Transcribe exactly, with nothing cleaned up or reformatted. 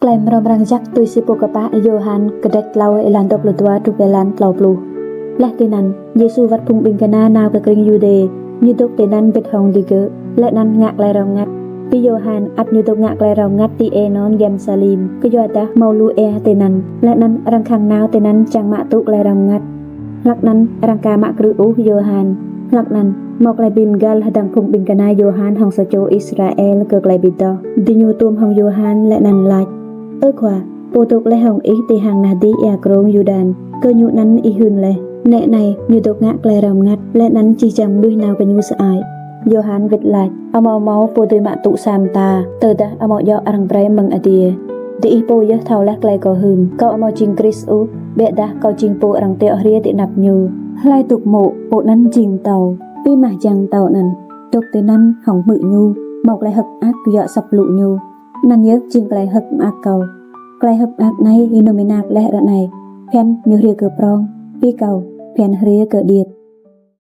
Klei mrâo mrang jăk tui si pô kpă Yôhan kdrêč tlâo êlan dua pluh dua truh êlan tlâo pluh. Leh tinăn, Yêsu wăt phung ƀĭng kna nao kơ krĭng Yuđê, ñu dôk tinăn mbĭt hŏng digơ̆, leh anăn ngă klei rao mngăt. Bi Yôhan ăt ñu dôk ngă klei rao mngăt ti Ênôn giăm Salim, kyuadah mâo lu êa tinăn, leh anăn arăng khăng nao tinăn čiăng mă tŭ klei rao mngăt. Hlăk anăn arăng ka mă krư̆ ôh Yôhan. Hlăk anăn, mâo klei bi mgăl hdơ̆ng phung ƀĭng kna Yôhan hŏng sa čô Israel kơ klei bi doh. Diñu tuôm hŏng Yôhan leh anăn lač: Ơ Khua, pô dôk leh hŏng ih ti hang nah dih êa krông Yurdan, kơ ñu anăn ih hưn leh: Nĕ anei, ñu dôk ngă klei rao mngăt, leh anăn jih jang mnuih nao kơ ñu sơăi. Yôhan wĭt lač: Amâo mâo pô dưi mă tŭ sa mta, tơdah amâo djŏ arăng brei mơ̆ng adiê. Diih pô yơh thâo leh klei kâo hưn: Kâo amâo jing Krist ôh, ƀiădah kâo jing pô arăng tiŏ hriê ti anăp ñu. Hlei dôk mô̆, pô anăn jing mtâo. Bi mah jiăng mtâo anăn, dôk tinăn hŏng hmư̆ ñu, mâo klei hơ̆k mơak kyua asăp blŭ ñu. Anăn yơh jing klei hơ̆k mơak kâo. Klei hơ̆k mơak anei ênŭm ênak leh ară anei, bhiăn ñu hriê kơ prŏng, bi kâo, bhiăn hriê kơ điêt.